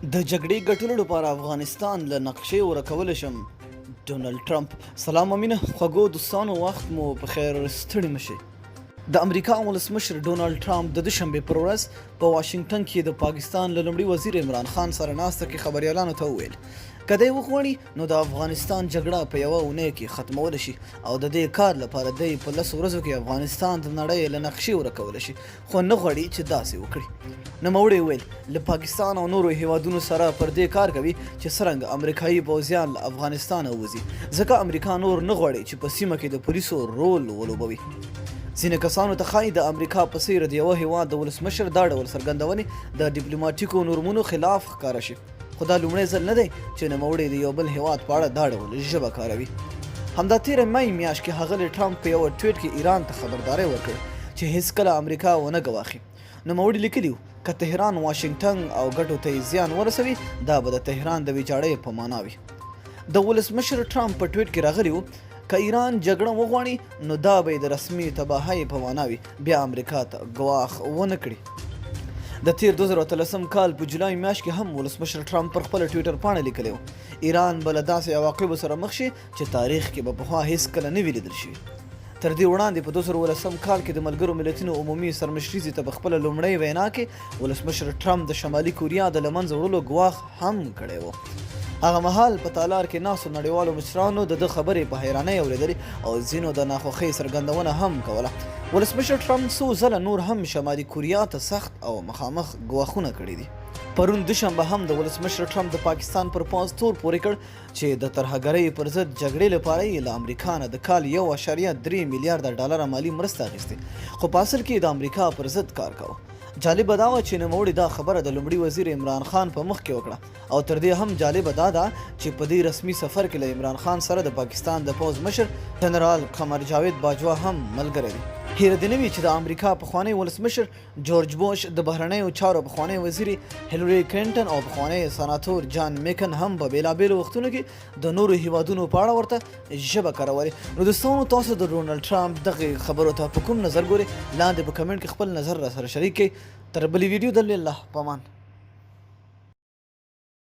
د جګړې ګټلو لپاره افغانستان له نقشې ورکول شم ډونالډ ټرمپ. سلام امینه خوږو دوستانو، وخت مو په خیر، ستړي مشي. د امریکا ولسمشر ډونالډ ټرمپ د دوشنبې پر ورځ په واشنګټن کې د پاکستان له لومړي وزیر عمران خان سره ناسته کې خبریالانو ته وویل، که دی وغواړي نو د افغانستان جګړه په یوه اونۍ کې ختمولی شي او د دې کار لپاره دی په لسو ورځو کې افغانستان د نړۍ له نقشې ورکولی شي، خو نه غواړي چې داسې وکړي. نوموړي وویل، له پاکستان او نورو هېوادونو سره پر دې کار کوي چې څرنګه امریکايي پوځیان له افغانستانه ووځي، ځکه امریکا نور نه غواړي چې په سیمه کې د پولیسو رول ولوبوي. ځینې کسانو ته ښايي د امریکا په څېر د یوه هېواد د ولسمشر دا ډول څرګندونې د ډیپلوماټیکو نورمونو خلاف ښکاره شي. خو دا لومړی ځل نه دی چې نوموړی د یو بل هیواد په اړه دا ډول ژبه کاروي. همدا تېره مۍ میاشت کې ښاغلي ټرمپ په یوه ټویټ کې ایران ته خبرداری ورکړ چې هېڅکله امریکا ونه ګواښي. نوموړي لیکلي وو، که تهران واشنګټن او ګټو ته یې زیان ورسوي، دا به د تهران د ویجاړۍ په مانا وي. د ولسمشر ټرمپ په ټویټ کې راغلي وو، که ایران جګړه وغواړي، نو دا به یې د رسمي تباهۍ په مانا وي، بیا امریکا ته ګواښ ونه کړي. د تېر 2018 کال په جولای میاشت کې هم ولسمشر ټرمپ پر خپله ټویټر پاڼه لیکلي وو، ایران به له داسې عواقبو سره مخ شي چې تاریخ کې به پخوا هېڅکله نه وي لیدل شوي. تر دې وړاندې په 2017 کال کې د ملګرو ملتونو عمومي سرمشریزې ته په خپله لومړۍ وینا کې ولسمشر ټرمپ د شمالي کوریا د له منځه وړلو ګواښ هم کړی و. هغه مهال په تالار کې ناستو نړیوالو مشرانو د ده خبرې په حیرانۍ اورېدلې او ځینو د ناخوښۍ څرګندونه هم کوله. ولسمشر ټرمپ څو ځله نور هم شمالي کوریا ته سخت او مخامخ ګواښونه کړي دي. پرون دوشنبه هم د ولسمشر ټرمپ د پاکستان پر پوځ تور پورې کړ چې د ترهګرۍ پر ضد جګړې لپاره یې له امریکا نه د کال 1.3 میلیارده ډالره مالي مرسته اخیستې، خو په اصل کې یې د امریکا پر ضد کار کاوه. جالبه دا وه چې نوموړي دا خبره د لومړي وزیر عمران خان په مخ کې وکړه او تر دې هم جالبه دا ده چې په دې رسمي سفر کې له عمران خان سره د پاکستان د پوځ مشر جنرال قمر جاوید باجوه هم ملګری دی. هېره دې نه وي چې د امریکا پخوانی ولسمشر جورج بوش، د بهرنیو چارو پخوانی وزیر هیلري کلینټن او پخوانی سناتور جان میکن هم په بېلابېلو وختونو کې د نورو هیوادونو په اړه ورته ژبه کارولې. نو دوستانو، تاسو د ډونالډ ټرمپ دغه خبرو ته په کوم نظر ګورئ؟ لاندې په کمنټ کې خپل نظر را سره شریک کړئ. تر بلې ویډیو د الله پامان.